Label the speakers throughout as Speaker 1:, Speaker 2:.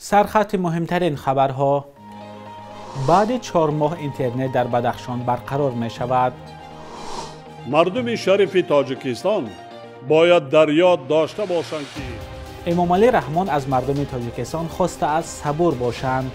Speaker 1: Сархати муҳимтарин хабарҳо. Баъди 4 моҳ интернет дар Бадахшон барқарор мешавад.
Speaker 2: Мардуми шарифи Тоҷикистон бояд дар ёд дошта бошанд, ки
Speaker 1: Эмомалӣ Раҳмон аз мардуми Тоҷикистон хостааст сабур бошанд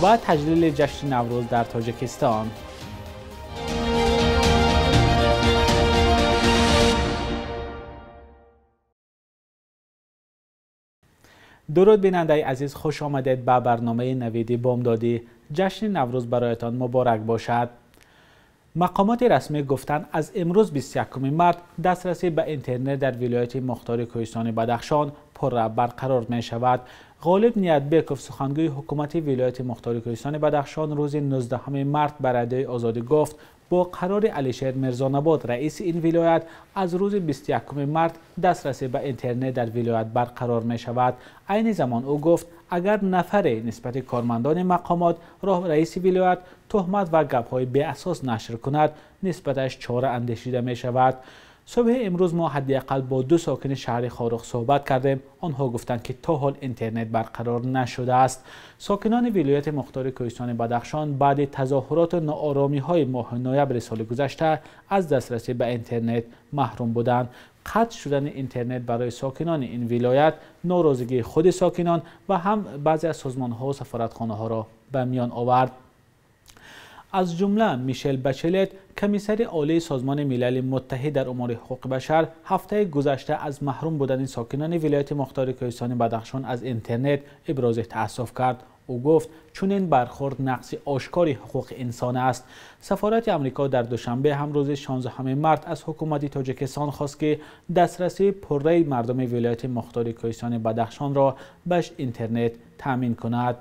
Speaker 1: ва таҷлили ҷашни Наврӯз дар Тоҷикистон. Дуруд бинандаи азиз, хуш омадед ба барномаи навиди бомдодӣ. Ҷашни Наврӯз бароятон муборак бошад. Мақомоти расмӣ гуфтанд, аз имрӯз 21 март дастрасӣ ба интернет дар вилояти мухтори кӯҳистони Бадахшон пурра барқарор мешавад. Ғолиб Ниятбеков, сухангӯи ҳукумати вилояти мухтори кӯҳистони Бадахшон, рӯзи 19 март ба Радиои Озодӣ гуфт, бо қарори Алишер Мирзонабод, раиси ин вилоят, аз рӯзи 21 март дастрасӣ ба интернет дар вилоят барқарор мешавад. Айни замон ӯ гуфт, агар нафаре нисбати кормандони мақомот, раиси вилоят туҳмат ва гапҳои беасос нашр кунад, нисбаташ чора андешида мешавад. Субҳи имрӯз мо ҳадди ақал бо 2 сокини шаҳри Хоруғ суҳбат кардем. Онҳо гуфтанд, ки то ҳол интернет барқарор нашудааст. Сокинони вилояти мухтори кӯҳистони Бадахшон баъди тазоҳуроту нооромиҳои моҳи ноябри соли гузашта аз дастрасӣ ба интернет маҳрум буданд. Қатъ шудани интернет барои сокинони ин вилоят норозигии худи сокинон ва ҳам баъзе аз созмонҳо сафоратхонаҳоро ба миён овард. Аз ҷумла Мишел Бачелет, комиссари олии Созмони Милали Муттаҳид дар умури ҳуқуқи башар, ҳафтаи гузашта аз маҳрум будани сокинони вилояти мухтори кӯҳистони Бадахшон аз интернет ибрози таассуф кард. Ӯ гуфт, чунин бархӯрд нақси ошкори ҳуқуқи инсон аст. Сафорати Амрико дар Душанбе ҳам рӯзи 16 март аз ҳукумати Тоҷикистон хост, ки дастрасии пурраи мардуми вилояти мухтори кӯҳистони Бадахшонро ба интернет таъмин кунад.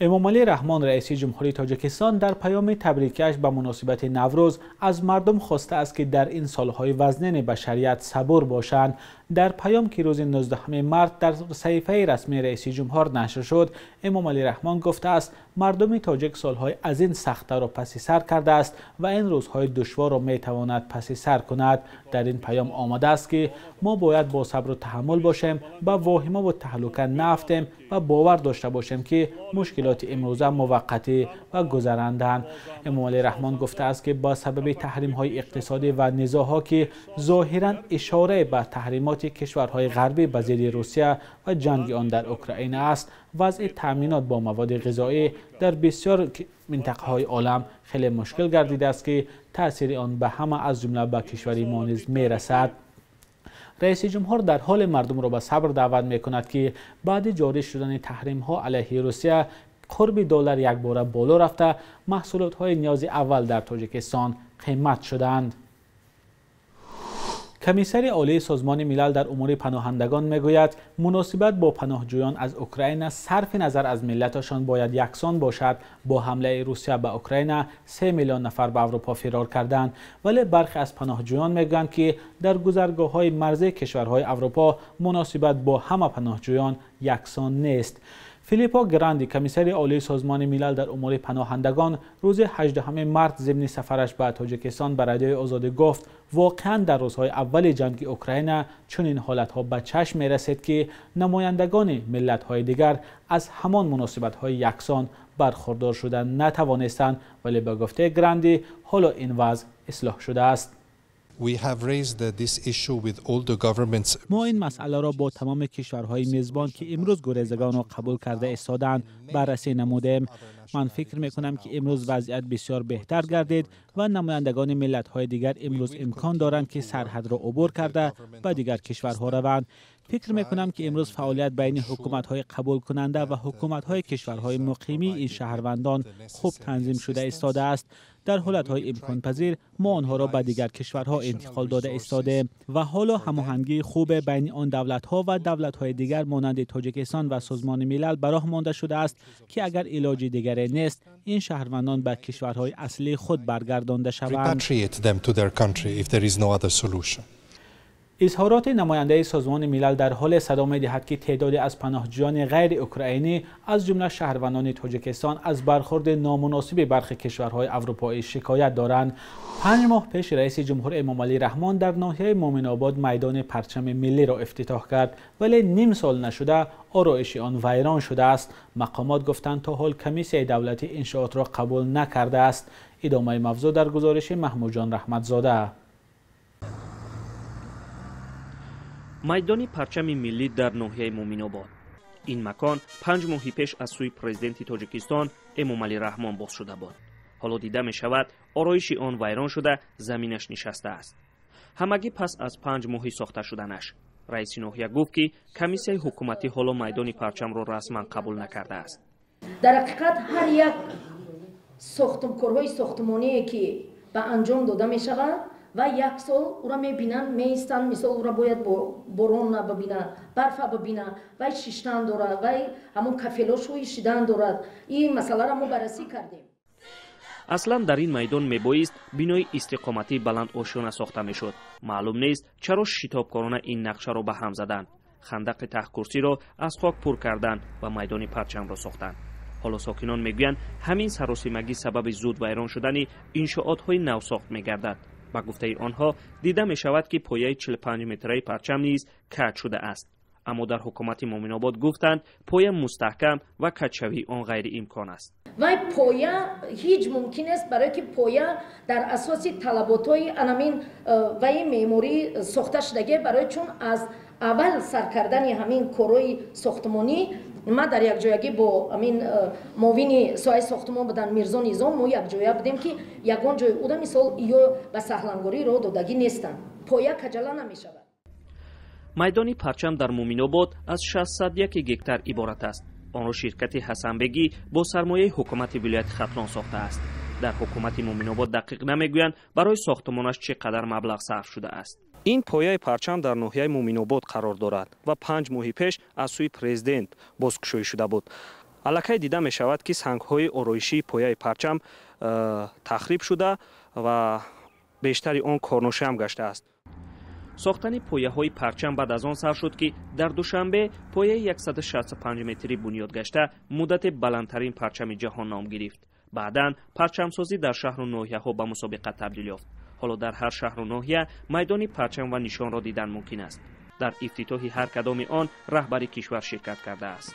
Speaker 1: Эмомалӣ Раҳмон, раиси ҷумҳурии Тоҷикистон, дар паёми табрикиаш ба муносибати Наврӯз аз мардум хостааст, ки дар ин солҳои вазнини башарият сабур бошанд. Дар паём, ки рӯзи 19 март дар саҳифаи расмии раиси ҷумҳур нашр шуд, Эмомалӣ Раҳмон гуфтааст, мардуми тоҷик солҳои аз ин сахтаро паси сар кардааст ва ин рӯзҳои душворро метавонад паси сар кунад. Дар ин паём омадааст, ки мо бояд бо сабру таҳаммул бошем, ба воҳима ва таҳлука наафтем ва бовар дошта бошем, ки мушкилоти имрӯза муваққатӣ ва гузаранданд. Эмомалӣ Раҳмон гуфтааст, ки ба сабаби таҳримҳои иқтисодӣ ва низоъҳо, ки зоҳиран ишора ба таҳримоти кишварҳои ғарбӣ ба зидди Русия ва ҷанги он дар Украина аст, вазъи таъминот бо маводи ғизоӣ дар бисёр минтақаҳои олам хеле мушкил гардидааст, ки таъсири он ба ҳама аз ҷумла ба кишвари мо низ мерасад. Раиси ҷумҳур дар ҳоли мардумро ба сабр даъват мекунад, ки баъди ҷорӣ шудани таҳримҳо алайҳи Русия қурби доллар якбора боло рафта, маҳсулотҳои ниёзи аввал дар Тоҷикистон қимат шуданд. Комиссари олии Созмони Милал дар умури паноҳандагон мегӯяд, муносибат бо паноҳҷӯён аз Украина сарфи назар аз миллаташон бояд яксон бошад. Бо ҳамлаи Русия ба Украина 3 миллион нафар ба Аврупо фирор карданд, вале бархе аз паноҳҷӯён мегӯянд, ки дар гузаргоҳҳои марзии кишварҳои Аврупо муносибат бо ҳама паноҳҷӯён яксон нест. Филиппо Гранди, комиссари олии Созмони Милал дар умури паноҳандагон, рӯзи 18 март зимни сафараш ба Тоҷикистон ба Радиои Озодӣ гуфт, воқеан дар рӯзҳои аввали ҷанги Украина чунин ҳолатҳо ба чашм мерасид, ки намояндагони миллатҳои дигар аз ҳамон муносибатҳои яксон бархӯрдор шуда натавонистанд, вале ба гуфтаи Гранди ҳоло ин вазъ ислоҳ шудааст. Мо ин масъаларо бо тамоми кишварҳои мезбон, ки имрӯз гурезагонро қабул карда истоданд, баррасӣ намудем. Ман фикр мекунам, ки имрӯз вазъият бисёр беҳтар гардид ва намояндагони миллатҳои дигар имрӯз имкон доранд, ки сарҳадро убур карда ба дигар кишварҳо раванд. Фикр мекунам, ки имрӯз фаъолият байни ҳукуматҳои қабулкунанда ва ҳукуматҳои кишварҳои муқимии ин шаҳрвандон хуб танзим шуда истодааст. Дар ҳолатҳои имконпазир мо онҳоро ба дигар кишварҳо интиқол дода истодем ва ҳоло ҳамоҳангии хубе байни он давлатҳо ва давлатҳои дигар монанди Тоҷикистон ва Созмони Милал ба роҳ монда шудааст, ки агар илоҷи дигаре нест, ин шаҳрвандон ба кишварҳои аслии худ баргардонда шаванд. Изҳороти намояндаи Созмони Милал дар ҳоле садо медиҳад, ки теъдоде аз паноҳҷӯёни ғайриукраинӣ аз ҷумла шаҳрвандони Тоҷикистон аз бархурди номуносиби бархи кишварҳои аврупоӣ шикоят доранд. 5 моҳ пеш раиси ҷумҳур Эмомалӣ Раҳмон дар ноҳияи Муъминобод майдони парчами миллиро ифтитоҳ кард, вале ним сол нашуда ороиши он вайрон шудааст. Мақомот гуфтанд, то ҳол комиссияи давлатӣ иншоотро қабул накардааст. Идомаи мавзӯъ дар гузориши Маҳмудҷон Раҳматзода.
Speaker 3: Майдони парчами миллӣ дар ноҳияи Муъминобод. Ин макон 5 моҳи пеш аз сӯи президенти Тоҷикистон Эмомалӣ Раҳмон боз шуда буд. Ҳоло дида мешавад, ороиши он вайрон шуда, заминаш нишастааст. Ҳамагӣ пас аз 5 моҳи сохта шуданаш. Раиси ноҳия гуфт, ки комиссияи ҳукуматӣ ҳоло майдони парчамро расман қабул накардааст.
Speaker 4: Дар ҳақиқат ҳар як корҳои сохтмоние ки ба анҷом дода мешавад ва як сол ура мебинанд, меистанд, мисол ура бояд борон бибинад, барфа бибинад, вай шиштан дорад, вай ҳамон кафелошӯи шидан дорад. Ин масъаларо мо баррасӣ кардем.
Speaker 3: Аслан дар ин майдон мебоист бинои истиқоматии баландошёна сохта мешуд. Маълум нест, чаро шитобкорона ин нақшаро ба ҳам заданд. Хандақи таҳкурсиро аз хок пур карданд ва майдони парчамро сохтанд. Ҳоло сокинон мегӯянд, ҳамин саросимагӣ сабаби зуд вайрон шудани иншоотҳои навсохт мегардад. Ба гуфтаи онҳо дида мешавад, ки пояи 45 метраи парчам низ каҷ шудааст. Аммо дар ҳукумати Муъминобод гуфтанд, поя мустаҳкам ва каҷшавии он ғайриимкон аст.
Speaker 4: Вай поя ҳеҷ мумкин нест, барое ки поя дар асоси талаботҳои анамин ваи меъморӣ сохта шудагӣ, барои чун аз аввал сар кардани ҳамин корҳои сохтмонӣ ма дар якҷоягӣ бо ҳамин муовини соҳаи сохтмон будан Мирзо Низом мо якҷоя будем, ки ягон ҷои уда мисол ё ба саҳлангорӣ роҳ додагӣ нестанд. Поя каҷала намешавад.
Speaker 3: Майдони парчам дар Муъминобод аз 601 гектар иборат аст. Онро ширкати Ҳасанбегӣ бо сармояи ҳукумати вилояти Хатлон сохтааст. Дар ҳукумати Муъминобод дақиқ намегӯянд, барои сохтмонаш чӣ қадар маблағ сарф шудааст. Ин пояи парчам дар ноҳияи Муъминобод қарор дорад ва 5 моҳи пеш аз сӯи президент бозкушоӣ шуда буд. Аллакай дида мешавад, ки сангҳои ороишии пояи парчам тахриб шуда ва бештари он корношоям гаштааст. Сохтани пояҳои парчам баъд аз он сар шуд, ки дар Душанбе пояи 165 метрӣ бунёд гашта муддати баландтарин парчами ҷаҳон ном гирифт. Баъдан парчамсозӣ дар шаҳру ноҳияҳо ба мусобиқа табдил ёфт. Ҳоло дар ҳар шаҳру ноҳия майдони парчам ва нишонро дидан мумкин аст. Дар ифтитоҳи ҳар кадоми он раҳбари кишвар ширкат кардааст.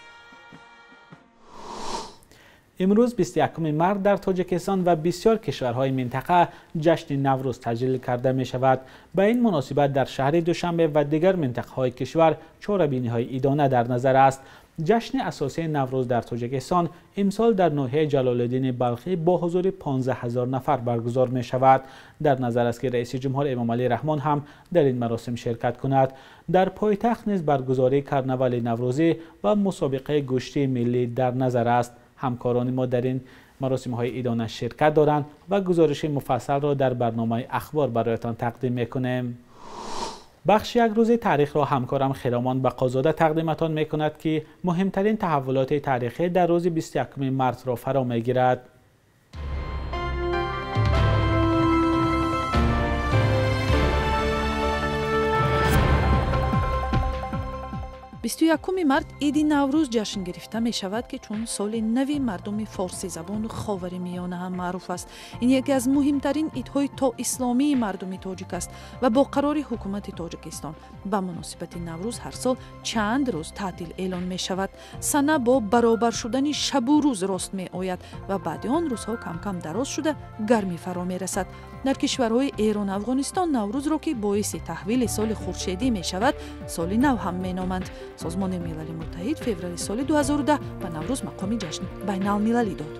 Speaker 1: Имрӯз 21 март дар Тоҷикистон ва бисёр кишварҳои минтақа ҷашни Наврӯз таҷлил карда мешавад. Ба ин муносибат дар шаҳри Душанбе ва дигар минтақаҳои кишвар чорабиниҳои идона дар назар аст. Ҷашни асосии Наврӯз дар Тоҷикистон имсол дар ноҳияи Ҷалолиддини Балхӣ бо ҳузури 15 000 нафар баргузор мешавад. Дар назар аст, ки раиси ҷумҳур Эмомалӣ Раҳмон ҳам дар ин маросим ширкат кунад. Дар пойтахт низ баргузории карнавали наврӯзӣ ва мусобиқаи гӯштии миллӣ дар назар аст. Ҳамкорони мо дар ин маросимҳои идона ширкат доранд ва гузориши муфассалро дар барномаи ахбор бароятон тақдим мекунем. Бахши як рӯзи таърихро ҳамкорам Хиромон Бақозода тақдиматон мекунад, ки муҳимтарин таҳаввулоти таърихӣ дар рӯзи 21 мартро фаро мегирад.
Speaker 5: Бисту якуми март иди Наврӯз ҷашн гирифта мешавад, ки чун соли нави мардуми форсизабону Ховари Миёна ҳам маъруф аст. Ин яке аз муҳимтарин идҳои тоисломии мардуми тоҷик аст ва бо қарори ҳукумати Тоҷикистон ба муносибати Наврӯз ҳар сол чанд рӯз таътил эълон мешавад. Сана бо баробар шудани шабу рӯз рост меояд ва баъди он рӯзҳо кам-кам дароз шуда гармӣ фаро мерасад. Дар кишварҳои Эрону Афғонистон Наврӯзро, ки боиси таҳвили соли хуршедӣ мешавад, соли нав ҳам меноманд. Созмони Милали Муттаҳид феврали соли 2010 ба Наврӯз мақоми ҷашни байналмилалӣ дод.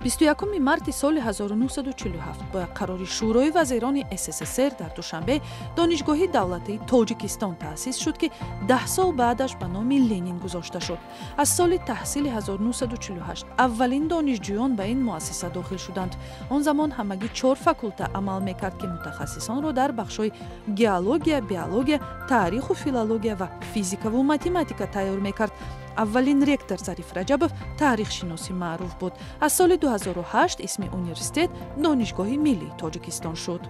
Speaker 5: 21 марти соли 1947 бо як қарори Шӯрои вазирони СССР дар Душанбе Донишгоҳи давлатии Тоҷикистон таъсис шуд, ки 10 сол баъдаш ба номи Ленин гузошта шуд. Аз соли таҳсили 1948 аввалин донишҷӯён ба ин муассиса дохил шуданд. Он замон ҳамагӣ 4 факулта амал мекард, ки мутахассисонро дар бахшҳои геология, биология, таъриху филология ва физикаву математика тайёр мекард. Аввалин ректор Зариф Раҷабов таърихшиноси маъруф буд. Аз соли 2008 исми университет Донишгоҳи миллии Тоҷикистон шуд.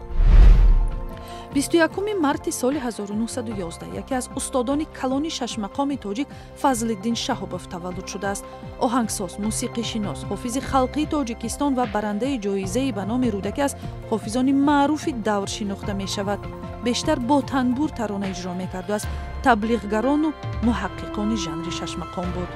Speaker 5: 21 марти соли 1911 яке аз устодони калони шашмақоми тоҷик Фазлиддин Шаҳобов таваллуд шудааст. Оҳангсоз, мусиқишинос, ҳофизи халқии Тоҷикистон ва барандаи ҷоизаи ба номи Рӯдакӣ аз ҳофизони маъруфи давр шинохта мешавад. Бештар бо танбур тарона иҷро мекарду аз таблиғгарону муҳаққиқони жанри шашмақом буд.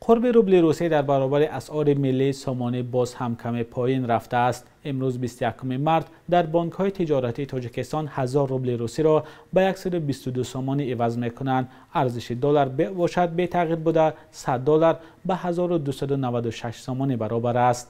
Speaker 1: Қурби рубли Русия дар баробари асъори миллии сомонӣ боз ҳам каме поин рафтааст. Имрӯз 21 март дар бонкҳои тиҷоратии Тоҷикистон 1000 рубли русиро ба 122 сомонӣ иваз мекунанд. Арзиши доллар бошад бетағйир буда, 100 доллар ба 1296 сомонӣ баробар аст.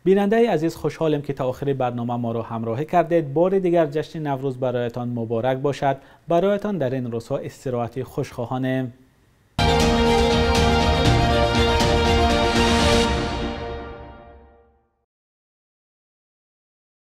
Speaker 1: Бинандаи азиз, хушҳолем ки то охири барнома моро ҳамроҳӣ кардед. Бори дигар ҷашни Наврӯз бароятон муборак бошад. Бароятон дар ин рӯзҳо истироҳати хуш хоҳонем.